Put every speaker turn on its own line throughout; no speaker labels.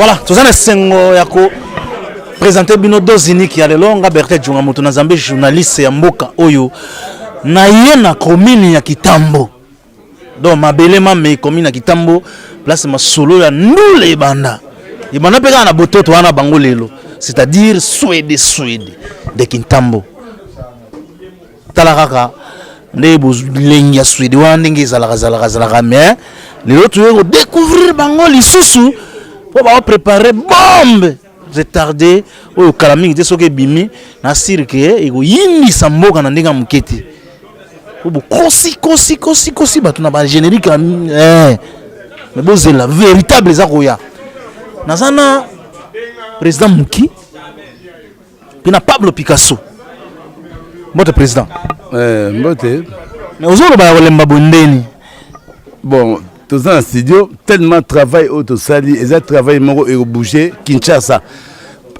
Voilà, toza na esengo ya ko présenter bino dose unique ya lelo. Nga Bertin Djonga, moto na Nzambe, journaliste ya mboka oyo na ye na commune ya Kitambo. Donc mabele mame commune ya Kitambo, place masolo ya ndule ebanda. Ebanda mpe kaka na bototo wana bango lelo, c'est-à-dire Swede Swede de Kintambo. Tala kaka nde bolengi ya Swede wana ndenge ezalaka zalaka zalaka, mais lelo toye kodécouvrir bango lisusu mpo baoprépare bombe retardé oyo kala mingi te. Soki ebimi na sûr que ekoyindisa mboka na ndenge ya moke te, po bokosi kosi kosi kosi bato na bagénérique eh. Mais bozela, véritable eza koya. Naza na président Moki mpe na Pablo Picasso. Mbote, président.
Eh, mbote.
Mais ozoloba ya kolemba bondeni?
Bon, toza na studio, tellement travail oyo tosali eza travail moko ekobouge Kinshasa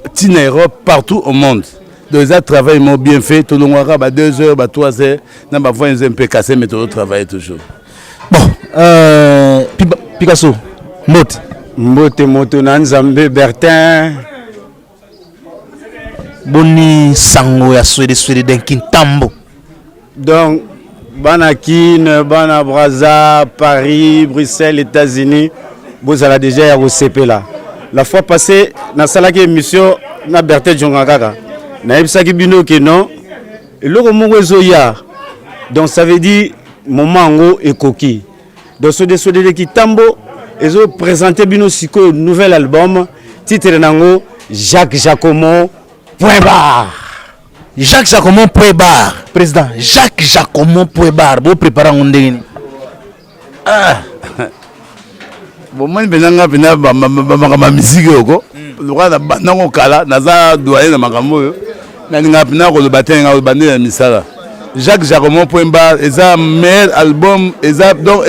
ntina Europe, partout au monde. Donc eza travail moko bien fait. Tolongwaka ba 2 heures, ba 3 heures na bavoix eza mpe cassé, mais tozotravaille toujours.
Bon, Picasso, mbote.
Mbote, moto na Nzambe Bertin.
Boni sango ya Swede Swede de Kintambo?
Donc bana Kine, bana Braza, Paris, Bruxelles, États-Unis, bozala déjà ya kosepela. La fois passée nasalaki émission na Bertin Djonga, kaka nayebisaki bino ke non, eloko moko ezoya. Donc ça veut dire moment yango ekoki. Donc Swede Swede de Kitambo ezoprésente bino sikoyo nouvel album, titre nango Jacques Jacomo point barre.
Jacques Jacomon point barre. Président, Jacques Jacomon point barre, bopréparé yango ndenge nini?
Ah, bomoni mpenza, nga mpenza bamakambo ya misiki oyo ko lokola na bandango kala, naza doyen na makambo oyo. Nalingaka mpenza koloba te, nga koloba nde na misala. Jacques Jacomon point barre eza meilleur album. Eza donc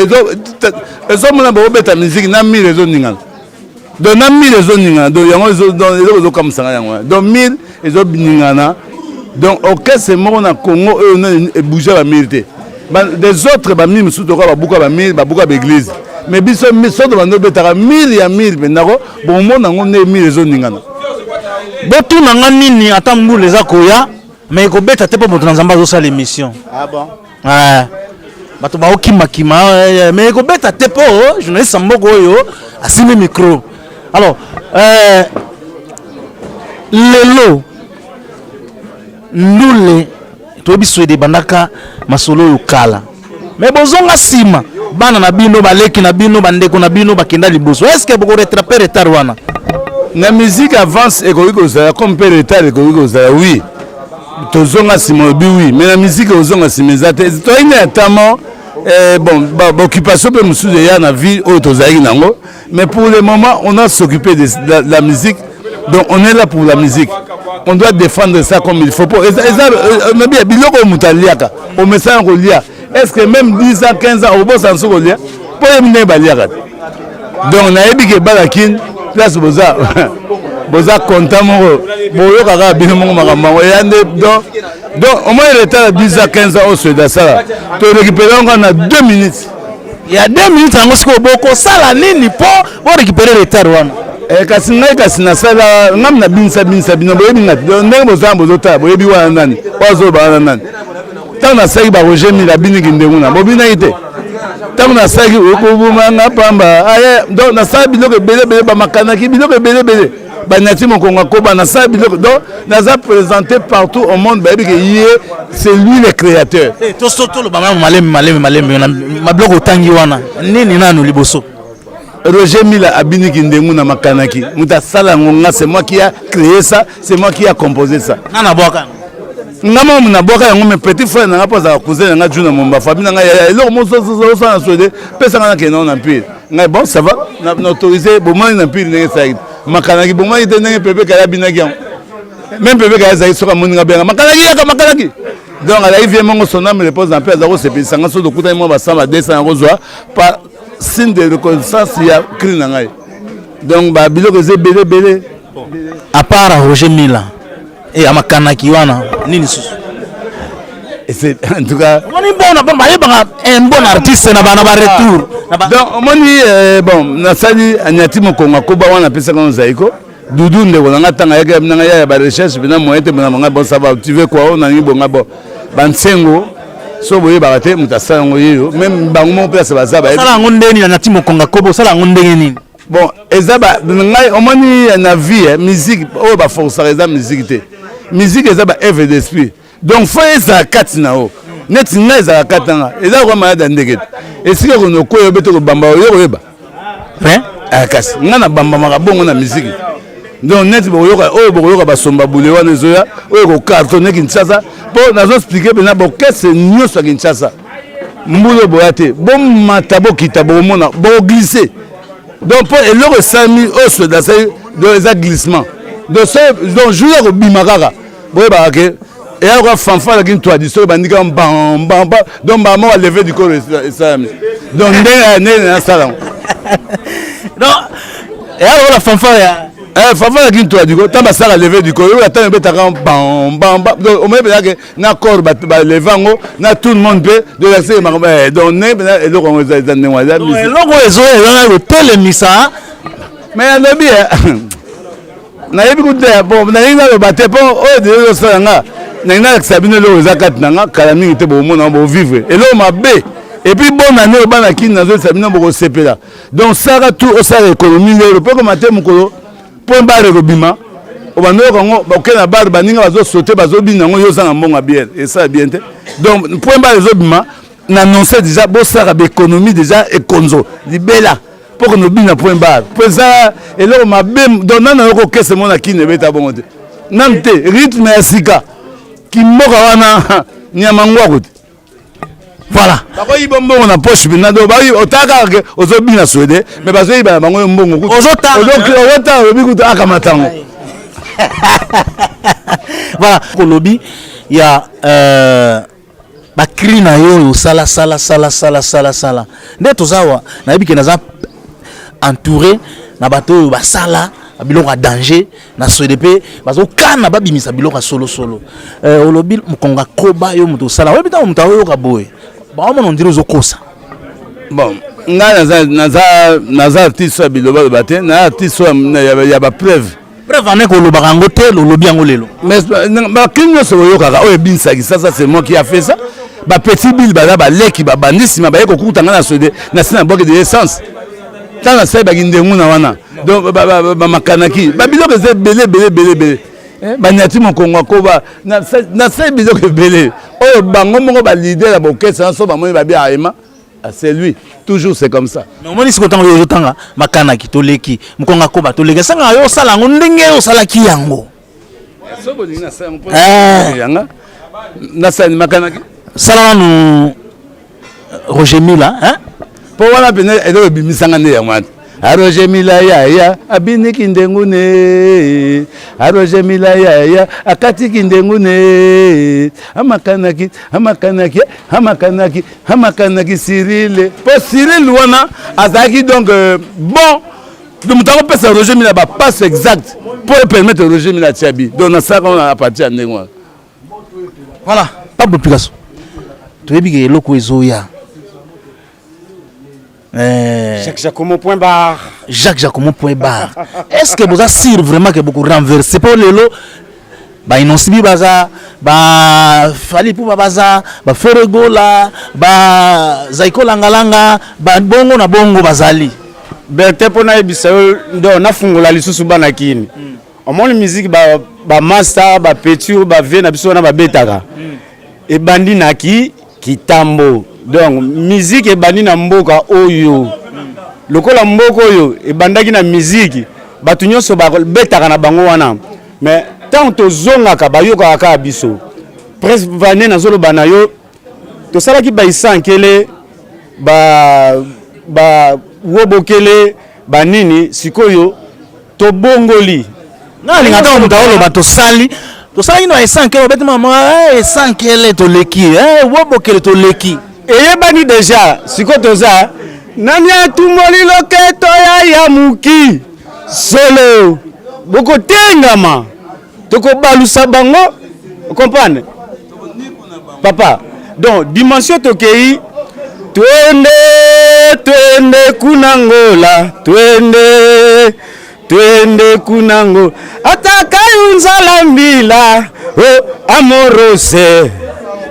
ezomona bakobeta musique na mille ezoningana, donc na mille ezoningana. Donc yango eloko ezokamwisanga yango wana. Donc mille ezoningana, donc orchestre moko na Congo oyo nani ebouge bamille te. Des autres bamille mosusu toka babuka bamille, babuka baéglise, mais biso soto bando obetaka mille ya mille mpendako. Bomona yango nde mille ezoningana.
Botuna nga nini, ata mbula eza koya, mais ekobeta te mpo moto na Nzambe azosala émission.
Ah bon?
Eh, bato baokimakima, mais ekobeta te mpo journaliste ya mboka oyo asimbi micro. Alors lelo ndule toyebi Swede ebandaka masolo oyo kala, mais bozonga nsima, bana na bino, baleki na bino, bandeko na bino bakenda liboso. Est ce que bokorattraper retard wana?
Na musique, avance ekoki kozala comme mpe retard ekoki kozala. Oui, tozonga nsima olobi, oui, mais na musique ozonga nsima eza te. Toyei na tamo bon, baoccupation mpe mosusu eya na vie oyo tozalaki nango, mais pour le moment on a s'occupé de la musique. Donc on est là pour la musique, on doit défendre ça comme il faut po eza nabi biloko oyo moto aliaka, omesana kolia. Est ce que même 10 ans, 15 ans, obosana soki kolia mpo oyebi ndenge baliaka te? Donc nayebi ke bala Kine place boza, boza content moko, boyoka kaka bino moko makambo yango eya nde. Donc au moins retard ya 10 ans, 15 ans oyo Swede asala, torécupéré yango na 2 minutes.
Ya 2 minutes yango, sikoyo bokosala nini mpo borécupérer retard wana?
Eh, kasi ngai kasi nasala ngami nabinisa binisa bino, boyebi nga ndenge bozala, bozotala, boyebi wana nani oyo azoloba wana nani. Ntango nasalaki ba Roger Mille abiniki ndengu na bobinaki te. Ntango nasalaki okobumanga pamba aye, donc nasala biloko ebele ebele, bamakanaki biloko ebele ebele, banyati mokongo akoba, nasala biloko. Donc naza présenté partout au monde, bayebi ke ye c'est lui le créateur.
Toloba nano malemi malemi malemi na mabiloko otangi wana, nini nanu liboso?
Roger Mila abiniki ndengu na makanaki, moto asala yango nga, c'est moi qui a créé ça, c'est moi qui a composé ça.
Nga nabwaka?
Nga moko nabwaka yango, mais petit frère nanga mpo azalaka cousin nanga Juna Momba Fabi nanga yaya, eloko mosososala na Swede, pesanga nakende nango na mpire ngai. Bon, ça va, na autorisé. Bomani na mpire ndenge esalaki makanaki, bomani te ndenge pepe kaya abinaki yango. Même pepe kaya azalaki, soki amoni nga, benga makanaki, yaka makanaki. Donc azalaki vie mongo, son âme repose en paix. Aza kosepelisa nga so tokutani mwa ba 100, ba 200 yango par signe de reconnaissance ya cri na ngai. Donc babiloko eza ebele ebele.
À part Roger Mila e amakanaki wana, nini susu?
En tout cas
Omoni, bona bon, bayebaka un bon artiste na bana baretour.
Donc omoni, bon, nasali anyati mokongo akoba wana, apesaka ngo Zaiko. Dudu, ndeko na nga, ntango ayaki nanga ya barecherche mpena moyen te mpena banga. Bon, ça va, tu veux quoi? Oyo nalingi bonga, bon, bansengo so boyebaka te, moto asala yango yeyo, même bango moko place baza bayebi.
Osala yango ndenge nini? Na nati mokongo akoba, osala yango ndenge nini?
Bon, eza ngai omoni na vie, musique oyo baforçaka eza musique te. Musique eza ba œuvre d'esprit, donc faut ezala kati na yo. Neti ngai, ezala kati na nga, eza kwa malade ya ndenge te. Esika kono okoya obe te kobamba, oyo koyeba. Kasi ngai nabambamaka bongo na musique. Donc neti bokoyoka oyo, bokoyoka basomba bule wana ezoya, oyo kocartonner Kinshasa, mpo nazoexpliquer mpena bokese nyonso ya Kinshasa. Mbula boya te, bomata, bokita, bokomona bokoglisser. Donc mpo eloko esalami oyo Swede asali, donc eza glissement. Donc so, donc jour ya kobima kaka, boyebaka ke eya lokola fanfare aki ntwadi soki bandika mbambamba. Donc mbala moko aleve du corps esalami. Donc ndenge nasala yango.
Donc eya lokola fanfare ya
Fanfare aki ntwadi ko ntango basala leve du corps, oyo ntango ebetaka bambamba. Donc omoni mpenza ke na corps baleve yango na tout le monde mpe. Donc yakiseke makambo. Donc ndenge mpenza eloko yango eza ndenge wana, eza
musique. Eloko oyo ezoya eza na kotelemisa.
Mais alobi, nayebi kutu te. Bon, nalingi naloba te, mpo oyo deja ezosala nga, nalingi nalakisa bino eloko eza kati na nga. Kala mingi te, bokomona, bovivre eloko mabe. Et puis bonne année oyo, bana Kini, nazoyebisa bino, bokosepela. Donc saka tu osala économie lelo, mpo ekoma te mokolo point barre ekobima, obanda oyoka yango, oke na bar, baninga bazosaute, bazobina yango, yo oza na mbongo ya bière, esala bien te. Donc point barre ezobima, na annonce déjà, bosalaka baéconomie déjà, ekonzo libela mpo kono obina point barre, mpo eza eloko mabe. Donc nanu nayoka okese mo na Kini ebeta bongo te, nanu te. Rythme ya sika kimboka wana, nyama ngwaku te.
Voilà.
Bakoyiba mbongo na poche mpena. Donc otala kaka ke ozobina Swede, mais bazoyiba na bango yo mbongo kutu.
Ozotala.
Ozotala, olobi kutu akamata yango.
Voilà, kolobi ya bacri na yo oyo osala, sala, sala, sala, sala, sala. Nde toza awa, nayebi ke naza entouré na bato oyo basala biloko ya danger na Swede, mpe bazokana babimisa biloko ya solosolo. Olobi mokongo akoba, yo moto osala, oyebi ntango moto aoyoka boye, baomona ondiri ozokosa.
Bon, ngai naza artiste oyo ya bilobaloba te, naza artiste oyo ya bapreuve.
Preuve ane kolobaka yango te, olobi yango lelo.
Mais bakili nyonso boyokaka oyo ebinisaki ça, c'est moi qui a fait ça. Bapetit bill baza baleki, babandi nsima, baye kokuta ngai na Swede na nsi na bwaki de essence. Ntango nasali baki ndengu na wana, donc bamakanaki babiloko eza ebele ebele ebele ebele. Banyati mokongo akoba, nasali biloko ebele oyo bango moko baleader ya bokesa nyonso bamoni, babi aema, c'est lui toujours, c'est comme ça.
Mais omoni sikoyo, ntango oyo ozotanga makanaki, toleki mokongo akoba, toleki, esangaka yo osala yango ndenge osalaki yango.
So bolingi nasala yango yanga, nasali makanaki.
Sala nanu Roger Mila, hein?
Mpo wana pene eloko ebimisanga nde yango wana. Aroger Mila yaya abiniki ndengu ne, Aroger Mila yaya akatiki ndengu ne, amakanaki, amakanaki, amakanaki, amakanaki Cyril. Mpo Cyril wana azalaki donc bon, donc moto akopesa Roger Mila bapasse exact mpo epermettre Roger Mila atia bi. Donc nasalaka wana à partir ya ndenge wana.
Voilà, Pablo Picasso, toyebi ke eloko ezoya.
Jacques Jacomo point barre.
Jacques Jacomo point barre. Est-ce que boza sûr vraiment que boko renverser? Mpo lelo baInnoss'B baza, baFally Ipupa baza, baFerre Gola, baZaiko Langalanga, bongo na bongo bazali.
Bertin, mpo nayebisa yo, ndo nafungola lisusu bana Kini. Omoni musique, bamaster, bapetit oyo bavie na biso wana babetaka, ebandi na ki kitambo. Donc musique ebandi na mboka oyo. Lokola mboka oyo ebandaki na musique, bato nyonso babetaka na bango wana. Mais ntango tozongaka, bayokaka kaka biso. Presque vane nazoloba na yo, tosalaki baisankele, ba wobokele, banini. Sikoyo tobongoli.
Nga alinga ntango moto aoloba tosali, tosalaki na esankele, obeti mama esankele, toleki, wobokele, toleki.
Eyebani deja. Sikoyo toza nani atumoli loketo ya yamuki solo, bokotengama, tokobalusa bango, comprendre papa. Donc dimension tokei, twende twende. kuna Angola, twende twende kuna Angola, ata kayunzala mbila o amorose.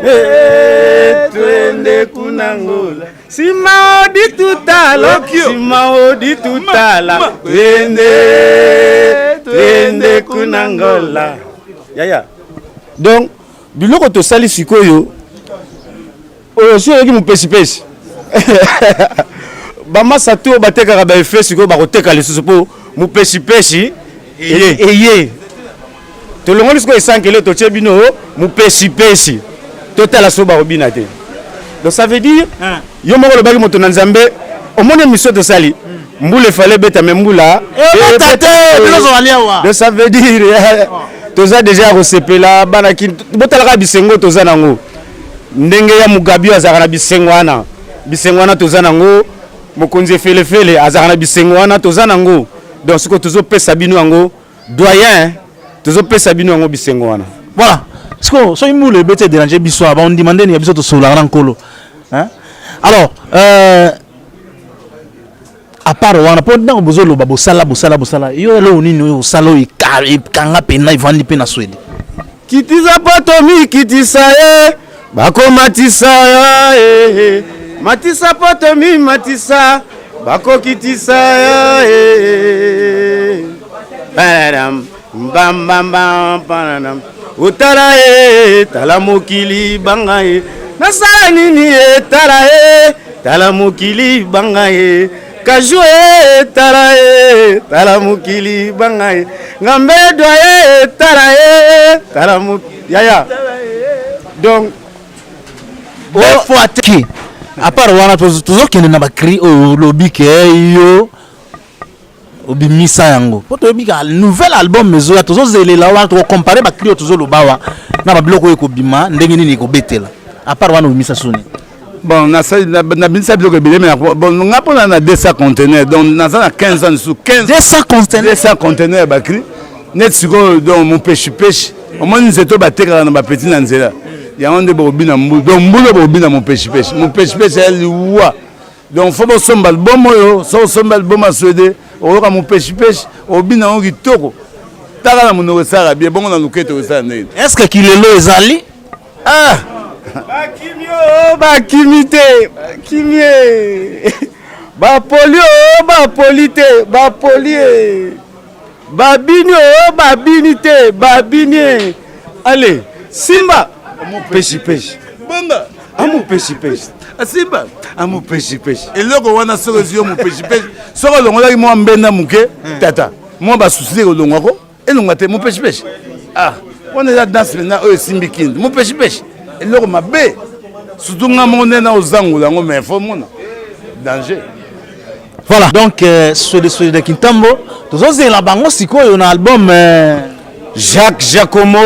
Eh, twende kuna Angola, sima odi tutala, sima odi tutala, twende twende kuna Angola. Yaya, donc biloko tosali sikoyo oyo si oyoki mopesipesi, bamasa to batekaka baefe, sikoyo bakoteka lisusu mpo mopesipesi eye. Tolongoli sikoyo esankele, totie bino mopesipesi, totala so bakobina te. Donc ça veut dire, yo moko olobaki, moto na Nzambe, omoni émission tosali, mbula efale ebeta, me mbula
ebeta te, bino ozali awa.
Donc ça veut dire toza déjà ya kosepela. Bana Kini, botalaka bisengo toza nango, ndenge ya Mugabi azalaka na bisengo wana, bisengo wana toza nango. Mokonzi Efelefele azalaka na bisengo wana, toza nango. Donc sikoyo tozopesa bino yango, doyen, tozopesa bino yango, bisengo wana.
Voilà, sikoyo soki mbula ebeti, edéranger biso awa, bandima ndeni ya biso tosololaka na Nkolo. Hein? Alors à part wana, mpo ntango bozoloba bosala, bosala, bosala, yo eloko nini oyo osala oyo ekanga mpena, evandi mpe na Swede?
Kitisa poto, mikitisa ye, bakomatisa ye. Matisa poto, mimatisa, bakokitisa ye. Pararam, bam bam bam, pararam. Otala ye, tala mokili, banga ye, nasala nini ye? Tala ye, tala mokili, banga ye, kaju ye, tala ye, tala mokili, banga ye, ngambe dwa ye, tala ye, tala mokili. Yaya, donc
deux fois te. À part wana, tozokende na bacri oyo olobi ke yo obimisa yango, mpo toyebi ka nouvel album ezoya, tozozelela wana, tokocomparer bacri oyo tozoloba awa na babiloko oyo ekobima, ndenge nini ekobetela. À part wana, obimisa soni?
Bon, nabimisa biloko ebele, mais bon, nga mpona na 200 conteneur, donc naza na 15 ans lisusu, 15.
200 conteneur?
200 conteneur ya bacri. Neti sikoyo, donc mopeshipeshi, omoni nzete oyo batekaka na bapeti na nzela, yango nde bokobina mbulu. Donc mbulu oyo bokobina mopeshipeshi, mopeshipeshi ya liwa. Donc faut bosomba album oyo. So osomba album ya Swede, oyoka mopeshipeshi, obina yango kitoko. Taka na monoko esalaka bien bongo, na loketo esala ndenge.
Est ce que kilelo ezali?
Ah!
Bakimi o, bakimi te, bakimi e, bapoli o, bapoli te, bapoli e, babini o, babini te, babini e. Ale simba peshi peshi.
Bonga.
Amopeshi peshi.
Asimba.
Amopeshi peshi.
Eloko wana soki ezwi yo mopeshipeshi, soki olongolaki mwa mbenda moke, tata, mwa basusi ekolongwako, elonga te. Mopeshipeshi, ah, wana eza danse mpenza oyo esimbi kindi. Mopeshipeshi eloko mabe, surtout nga moko nde na ozangola yango, mais faut mona danger.
Voilà, donc Swede, Swede Kintambo, tozozela bango sikoyo na album
Jacques Jacomo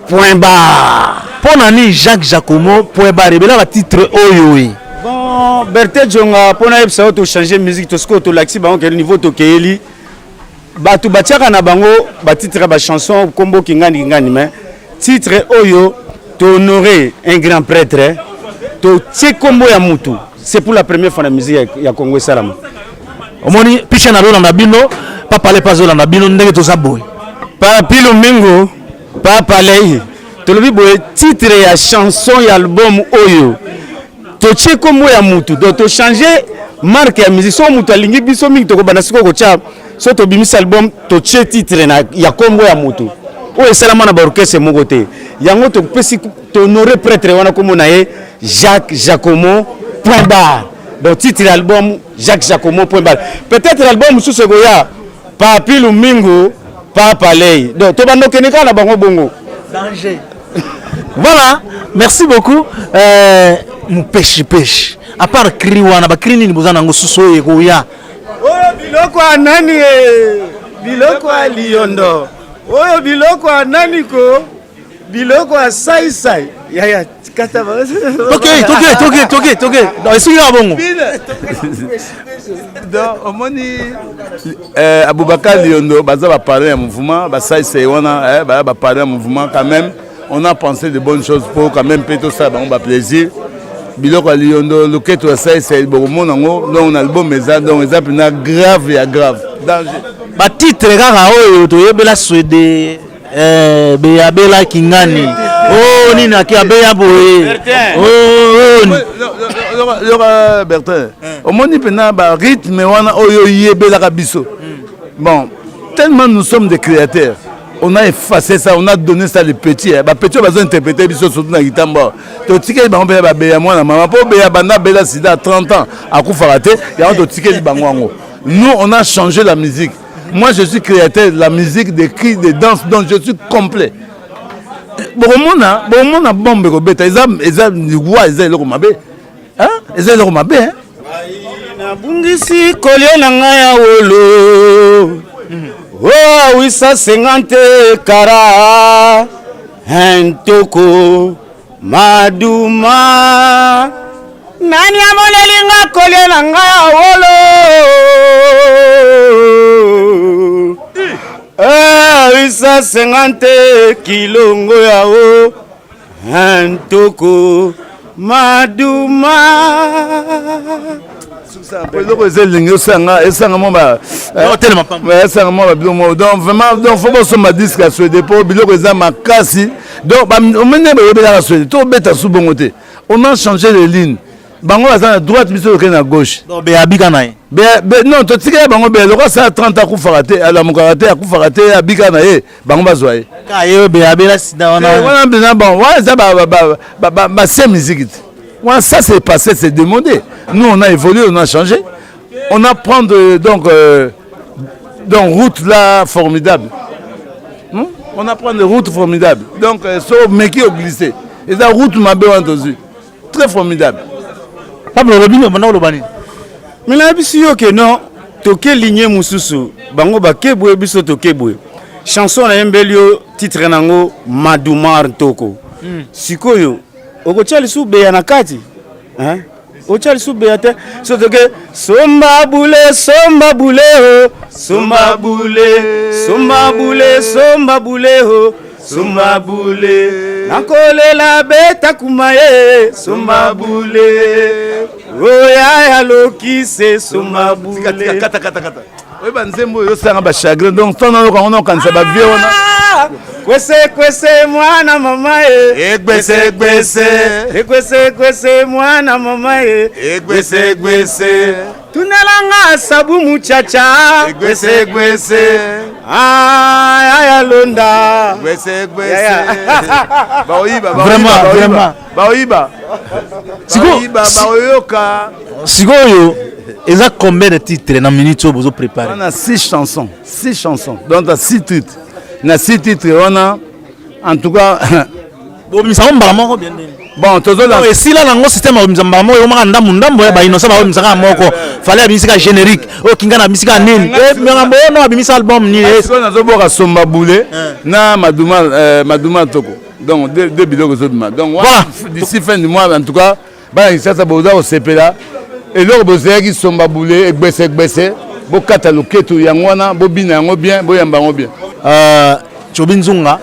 point barre.
Mpo na nini Jacques Jacomo point barre? Ebela batitre oyo e.
Bon, Berte Jonga, mpo nayebisa yo, tochange musique to sikoyo, tolakisi bango kele niveau tokeyeli. Bato batiaka na bango batitre ya bachanson nkombo kingani kingani, mais titre oyo tohonore un grand prêtre, totie nkombo ya mutu. C'est pour la première fois na musique ya Congo esalama.
Omoni picha nalolanda bino, papa lepa azolanda bino ndenge toza boye.
Papi Lumingu, Papa Lei, tolobi boye, titre ya chanson ya album oyo totie nkombo ya mutu. Donc tochange marque ya musique. So mutu alingi biso mingi, tokobanda sikoyo kotya, so tobimisi album, totie titre na ya nkombo ya mutu oyo esalama na baorchestre moko te. Yango topesi, tohonore prêtre wana, nkombo na ye Jacques Jacomo point barre. Donc titre ya album Jacques Jacomo point barre. Peut-être album mosusu ekoya Papi Lumingu, Papa Lei. Donc tobanda okende kaka na bango bongo.
Danger. Voilà, merci beaucoup. Mopeshi peshi, à part cri wana, bacri nini boza nango susu oyo ekoya?
Oyo biloko ya nani e? Biloko ya Liondo oyo, biloko ya nani ko, biloko ya saisai, yaya kata.
Toke, toke, toke, toke, toke. Donc esoki kaka bongo.
Donc omoni Aboubacar Liondo, baza baparrain ya mouvement, basaisai wana, baza baparrain ya mouvement. Quand même on a pensé de bonnes choses pour quand même mpe tosala bango baplaisir. Biloko ya liyondo loketo ya saisai bokomona yango. Donc na album eza, donc eza mpenza grave ya grave danger.
Batitre kaka oyo toyebela Swede, beyabela kingani o nini ake abeya boye o.
Yoka Bertin, omoni mpenza barythme wana oyo oyebelaka biso. Bon, tellement nous sommes des créateurs, on a effacé ça, on a donné ça les petits, hein. Bapetits oyo bazointerpréter biso, surtout na kitambo awa, totikeli bango mpe babeya mwana mama, mpo beya banda abela sida à 30 ans, akufaka te. Yango totikeli bango yango. Nous, on a changé la musique. Moi, je suis créateur de la musique, des cris, des danses, donc je suis complet. Bokomona, bokomona bombe ekobeta. Eza liwa, eza eloko mabe, hein? Eza eloko mabe, hein?
Nabungisi collier na ngai ya wolo o 850 carats, ntoko Maduma. Nani amoneli nga collier na ngai ya wolo 850 kilongo ya o ntoko Maduma?
Eloko eza elingi osanga, esanga mwa, esanga mwa babiloko moko. Donc vraiment, donc faut bosomba disque ya Swede mpo biloko eza makasi. Donc omene boyebelaka Swede, tobeta su bongo te. On a changé les lignes. Bango baza na droite, biso tokei na gauche.
Be abika na ye.
Non, totikela bango be eloko asala 30, akufaka te, alamukaka te, akufaka te, abika na ye. Bango bazwa ye.
Ka ye be abela sida wana.
Wana mpenza, bon, wana eza basie musique te wana. Ça, c'est passé, c'est démodé. Nous, on a évolué, on a changé, on a prendre donc route là formidable, On a prendre route formidable. Donc so meki oglisse, eza route mabe wana tozwi, très formidable.
Pablo, olobi banda oloba nini?
Me nayebisi yo ke non, toke ligne mosusu. Bango bake boye, biso toke boye. Chanson nayembeli yo, titre nango Madumar Ntoko. Sikoyo okotia lisusu beya na kati, hein? Otia lisusu beya te. So toke somba bule, somba bule o, somba bule, somba bule, somba bule o, somba bule, nakolela beta kuma ye, somba bule oya ya lokise, somba bule.
Kata, kata, kata. Oyeba nzembo oyo osanga bachagrin. Donc ntango nayoka ngo, naokanisa bavie wana.
Kwese kwese mwana mama ye.
Egbese gbese.
Ekwese kwese mwana mama ye.
Egbese gbese.
Tunelanga sabu muchacha.
Egbese gbese.
Aya londa.
Gbese gbese. Baoyiba.
Vraiment, vraiment.
Baoyiba. Baoyiba, baoyoka.
Sikoyo eza combien de titres na minute oyo bozo préparer?
Wana six chansons, six chansons, donc na six titres, na six titres wana, en tout cas.
Bobimisaka mbala moko bien ndeni?
Bon, tozola.
Esila nango système abimisa mbala moko, ekomaka ndambu ndambu ya bainosa. Babimisaka moko, Fally abimisaka générique oyo, kinga na abimisaka nini, makambo oyo no abimisa album nini.
Sikoyo nazoboka somba bule na Maduma, Maduma Toko. Donc deux biloko ezobima. Donc
voilà,
d'ici fin du mois, en tout cas, bana Kinshasa boza kosepela. Eloko bozalaki somba bule, egbese egbese, bokata loketo yango wana, bobina yango bien, boyamba yango bien.
Chobi Nzunga.